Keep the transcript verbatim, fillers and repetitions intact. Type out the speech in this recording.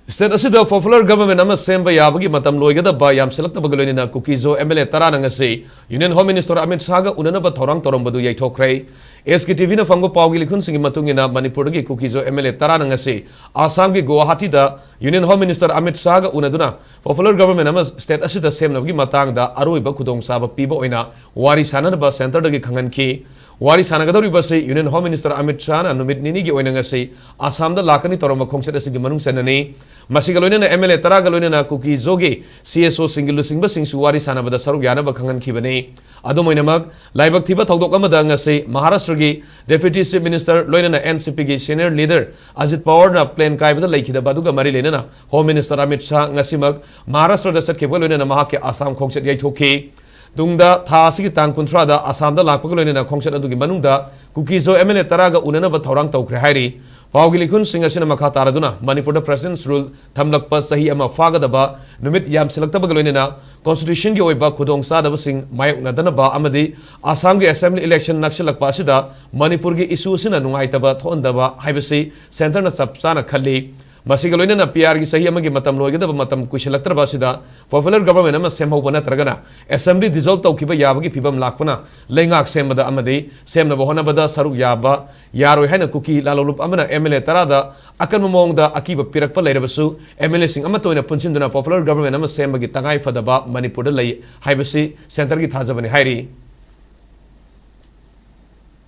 State ꯑꯁꯤꯗ popular government ꯑꯃ ꯁꯦꯝꯕ ꯌꯥꯕꯒꯤ ꯃꯇꯝ ꯂꯣꯏꯒꯗꯕ ꯌꯥꯝꯁꯤꯜꯂꯛꯇꯕꯒ ꯂꯣꯏꯅꯅ ꯀꯨꯀꯤ-ꯖꯣ MLA ꯇꯔꯥꯅ ꯉꯁꯤ Union Home Minister ꯑꯃꯤꯠ ꯁꯥꯍꯒ ꯎꯅꯅꯕ ꯊꯧꯔꯥꯡ ꯇꯧꯔꯝꯕꯗꯨ ꯌꯩꯊꯣꯛꯈ꯭ꯔꯦ꯫ SKTVꯅ ꯐꯪꯕ ꯄꯥꯎꯒꯤ ꯂꯤꯈꯨꯟꯁꯤꯡꯒꯤ ꯃꯇꯨꯡ ꯏꯟꯅ, ꯃꯅꯤꯄꯨꯔꯗꯒꯤ ꯀꯨꯀꯤ-ꯖꯣ MLA ꯇꯔꯥꯅ ꯉꯁꯤ ꯑꯁꯥꯝꯒꯤ ꯒꯨꯋꯥꯍꯥꯇꯤꯗ Union Home Minister Amit ꯁꯥꯍꯒ ꯎꯅꯗꯨꯅ popular government ꯑꯃ state ꯑꯁꯤꯗ ꯁꯦꯝꯅꯕꯒꯤ ꯃꯇꯥꯡꯗ ꯑꯔꯣꯏꯕ ꯈꯨꯗꯣꯡꯆꯥꯕ ꯄꯤꯕ ꯑꯣꯏꯅ ꯋꯥꯔꯤ ꯁꯥꯅꯅꯕ centreꯗꯒꯤ ꯈꯪꯍꯟꯈꯤ꯫ ꯋꯥꯔꯤ ꯁꯥꯟꯅꯒꯗꯧꯔꯤꯕ ꯑꯁꯤ Union Home Minister ꯑꯃꯤꯠ ꯁꯥꯍꯅ ꯅꯨꯃꯤꯠ ꯅꯤꯅꯤꯒꯤ ꯑꯣꯏꯅ ꯉꯁꯤ ꯑꯁꯥꯝꯗ ꯂꯥꯛꯀꯅꯤ ꯇꯧꯔꯝꯕ ꯈꯣꯡꯆꯠ ꯑꯁꯤꯒꯤ ꯃꯅꯨꯡ ꯆꯟꯅꯅꯤ꯫ ꯃꯁꯤꯒ ꯂꯣꯏꯅꯅ MLA ꯇꯔꯥꯒ ꯂꯣꯏꯅꯅ ꯀꯨꯀꯤ-ꯖꯣꯒꯤ CSOꯁꯤꯡꯒꯤ ꯂꯨꯆꯤꯡꯕꯁꯤꯡꯁꯨ ꯋꯥꯔꯤ ꯁꯥꯟꯅꯕꯗ ꯁꯔꯨꯛ ꯌꯥꯅꯕ ꯈꯪꯍꯟꯈꯤꯕꯅꯤ꯫ ꯑꯗꯨꯝ ꯑꯣꯏꯅꯃꯛ, ꯂꯥꯏꯕꯛ ꯊꯤꯕ ꯊꯧꯗꯣꯛ ꯑꯃꯗ ꯉꯁꯤ ꯃꯍꯥꯔꯥꯁꯇ꯭ꯔꯒꯤ Deputy Chief Minister ꯂꯣꯏꯅꯅ NCPꯒꯤ senior leader ꯑꯖꯤꯠ ꯄꯋꯥꯔꯅ plane ꯀꯥꯏꯕꯗ ꯂꯩꯈꯤꯗꯕ ꯑꯗꯨꯒ ꯃꯔꯤ ꯂꯩꯅꯅ Home Minister ꯑꯃꯤꯠ ꯁꯥꯍ ꯉꯁꯤꯃꯛ ꯃꯍꯥꯔꯥꯁꯇ꯭ꯔꯗ ꯆꯠꯈꯤꯕꯒ ꯂꯣꯏꯅꯅ ꯃꯍꯥꯛꯀꯤ ꯑꯁꯥꯝ ꯈꯣꯡꯆꯠ ꯌꯩꯊꯣꯛꯈꯤ꯫ ꯇꯨꯡꯗ ꯊꯥ ꯑꯁꯤꯒꯤ ꯇꯥꯡ ꯀꯨꯟꯊ꯭ꯔꯥꯗ ꯑꯁꯥꯝꯗ ꯂꯥꯛꯄꯒ ꯂꯣꯏꯅꯅ ꯈꯣꯡꯆꯠ ꯑꯗꯨꯒꯤ ꯃꯅꯨꯡꯗ ꯀꯨꯀꯤ-ꯖꯣ MLA ꯇꯔꯥꯒ ꯎꯅꯅꯕ ꯊꯧꯔꯥꯡ ꯇꯧꯈ꯭ꯔꯦ ꯍꯥꯏꯔꯤ꯫ ꯄꯥꯎꯒꯤ ꯂꯤꯈꯨꯟꯁꯤꯡ ꯑꯁꯤꯅ ꯃꯈꯥ ꯇꯥꯔꯗꯨꯅ, ꯃꯅꯤꯄꯨꯔꯗ President's Rule ꯊꯝꯂꯛꯄ ꯆꯍꯤ ꯑꯃ ꯐꯥꯒꯗꯕ ꯅꯨꯃꯤꯠ ꯌꯥꯝꯁꯤꯜꯂꯛꯇꯕꯒ ꯂꯣꯏꯅꯅ constitutionꯒꯤ ꯑꯣꯏꯕ ꯈꯨꯗꯣꯡꯆꯥꯗꯕꯁꯤꯡ ꯃꯥꯌꯣꯛꯅꯗꯅꯕ ꯑꯃꯗꯤ ꯑꯁꯥꯝꯒꯤ assembly election ꯅꯛꯁꯤꯜꯂꯛꯄ ꯑꯁꯤꯗ ꯃꯅꯤꯄꯨꯔꯒꯤ issue ꯑꯁꯤꯅ ꯅꯨꯡꯉꯥꯏꯇꯕ ꯊꯣꯛꯍꯟꯗꯕ ꯍꯥꯏꯕꯁꯤ centreꯅ ꯆꯞ ꯆꯥꯅ ꯈꯜꯂꯤ꯫ ꯃꯁꯤꯒ ꯂꯣꯏꯅꯅ PRꯒꯤ ꯆꯍꯤ ꯑꯃꯒꯤ ꯃꯇꯝ ꯂꯣꯏꯒꯗꯕ ꯃꯇꯝ ꯀꯨꯏꯁꯤꯜꯂꯛꯇ꯭ꯔꯕ ꯑꯁꯤꯗ popular government ꯑꯃ ꯁꯦꯝꯍꯧꯕ ꯅꯠꯇ꯭ꯔꯒꯅ assembly dissolve ꯇꯧꯈꯤꯕ ꯌꯥꯕꯒꯤ ꯐꯤꯕꯝ ꯂꯥꯛꯄꯅ ꯂꯩꯉꯥꯛ ꯁꯦꯝꯕꯗ ꯑꯃꯗꯤ ꯁꯦꯝꯅꯕ ꯍꯣꯠꯅꯕꯗ ꯁꯔꯨꯛ ꯌꯥꯕ ꯌꯥꯔꯣꯏ ꯍꯥꯏꯅ ꯀꯨꯀꯤ ꯂꯥꯂꯣꯡꯂꯨꯞ ꯑꯃꯅ MLA ꯇꯔꯥꯗ ꯑꯀꯟꯕ ꯃꯑꯣꯡꯗ ꯑꯀꯤꯕ ꯄꯤꯔꯛꯄ ꯂꯩꯔꯕꯁꯨ, MLAꯁꯤꯡ ꯑꯃꯠꯇ ꯑꯣꯏꯅ ꯄꯨꯟꯁꯤꯟꯗꯨꯅ popular government ꯑꯃ ꯁꯦꯝꯕꯒꯤ ꯇꯉꯥꯏ ꯐꯗꯕ ꯃꯅꯤꯄꯨꯔꯗ ꯂꯩ ꯍꯥꯏꯕꯁꯤ centreꯒꯤ ꯊꯥꯖꯕꯅꯤ ꯍꯥꯏꯔꯤ꯫